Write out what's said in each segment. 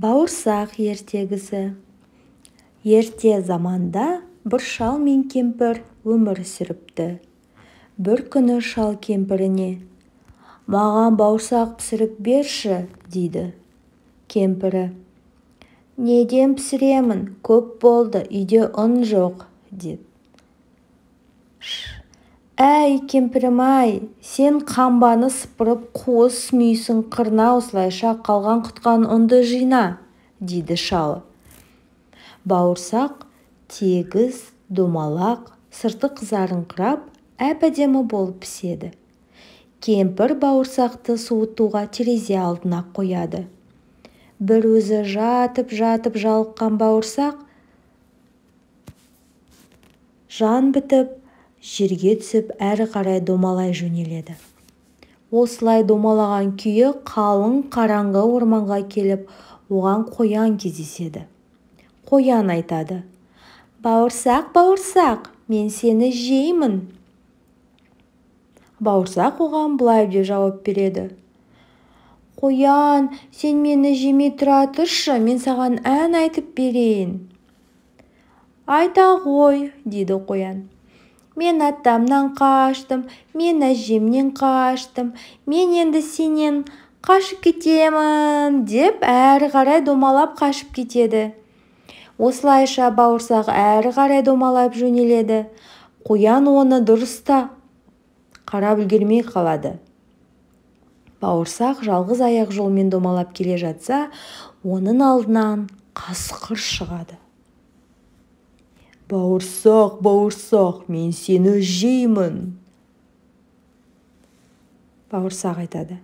Бауырсақ ертегісі. Ерте заманда бір шал мен кемпір өмір сүріпті. Бір күні шал кемпіріне: «Маған бауырсақ пісіріп берші», – дейді. Кемпірі: «Неден пісіремін, көп болды, үйде ұн жоқ», – деп. «Әй, кемпірім-ай, сен қамбаны сыпырып, қуыс мүйісін қырна, осылайша қалған-құтқан ұнды жина», – дейді шалы. Бауырсақ тегіс, домалақ, сырты қызарыңқырап, әп-әдемі болып піседі. Кемпір бауырсақты суытуға терезе алдына қояды. Бір өзі жатып-жатып жалыққан бауырсақ жан бітіп, жерге түсіп, әрі қарай домалай жөнеледі. Осылай домалаған күйі қалың қараңғы орманға келіп, оған қоян кездеседі. Қоян айтады: «Бауырсақ, бауырсақ, мен сені жеймін». Бауырсақ оған былай деп жауап береді: «Қоян, сен мені жемей тұра тұршы, мен саған ән айтып берейін». «Айта ғой», – дейді қоян. «Мен атамнан қаштым, мен әжемнен қаштым, мен енді сенен қашып кетемін», – деп әрі қарай домалап қашып кетеді. Осылайша бауырсақ әрі қарай домалап жөнеледі. Қоян оны дұрыс та қарап үлгермей қалады. Бауырсақ жалғыз аяқ жолмен домалап келе жатса, оның алдынан қасқыр шығады. «Бауырсақ, бауырсақ, мен сені жеймін». Бауырсақ айтады: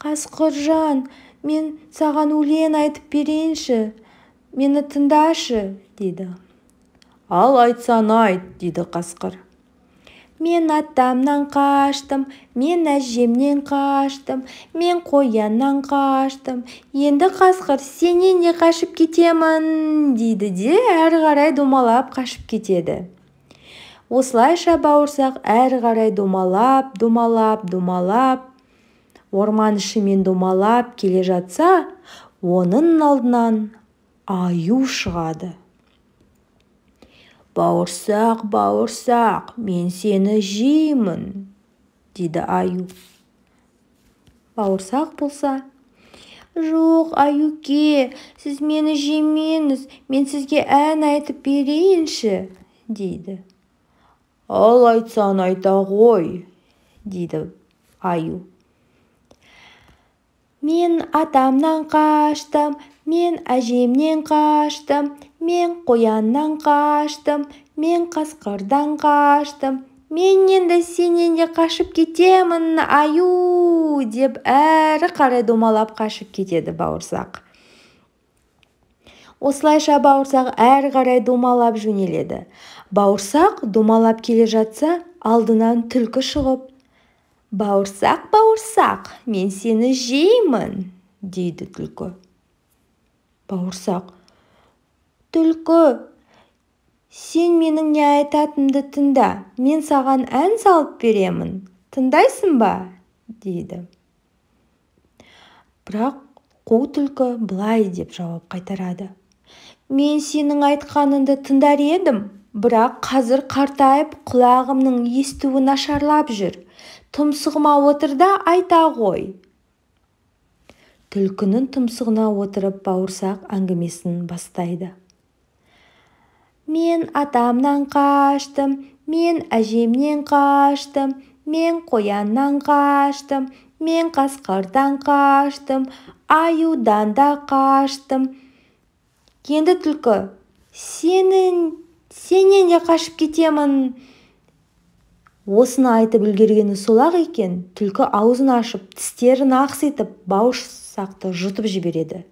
«Қасқыржан, мен саған өлең айтып берейінші, мені тыңдашы», – дейді. «Ал айтсаң айт», – дейді қасқыр. «Мен атамнан қаштым, мен әжемнен қаштым, мен қояннан қаштым, енді, қасқыр, сенен де қашып кетемін», – дейді де әрі қарай домалап қашып кетеді. Осылайша бауырсақ әрі қарай домалап, домалап, домалап, орман ішімен домалап келе жатса, оның алдынан аю шығады. «Бауырсақ, бауырсақ, мен сені жеймін», – дейді аю. Бауырсақ болса: «Жоқ, аюке, сіз мені жемеңіз, мен сізге ән айтып берейінші», – дейді. «Ал айтсаң айта ғой», – дейді аю. «Мен атамнан қаштым, мен әжемнен қаштым, мен қояннан қаштым, мен қасқырдан қаштым, мен енді сенен де қашып кетемін, аю», – деп әрі қарай домалап қашып кетеді бауырсақ. Осылайша бауырсақ әрі қарай домалап жөнеледі. Бауырсақ домалап келе жатса, алдынан түлкі шығып: «Бауырсақ, бауырсақ, мен сені жеймін», – дейді түлкі. Бауырсақ: «Түлкі, сен менің не айтатынымды тыңда, мен саған ән салып беремін, тыңдайсың ба?» – дейді. Бірақ қу түлкі былай деп жауап қайтарады: «Мен сенің айтқаныңды тыңдар едім, бірақ қазір қартайып, құлағымның естуі нашарлап жүр. Тұмсығыма отыр да айта ғой». Түлкінің тұмсығына отырып, бауырсақ әңгімесін бастайды: «Мен атамнан қаштым, мен әжемнен қаштым, мен қояннан қаштым, мен қасқырдан қаштым, аюдан да қаштым. Енді, түлкі, сенен де қашып кетемін». Осыны айтып үлгергені сол-ақ екен, түлкі аузын ашып, тістерін ақситып, бауырсақты жұтып жібереді.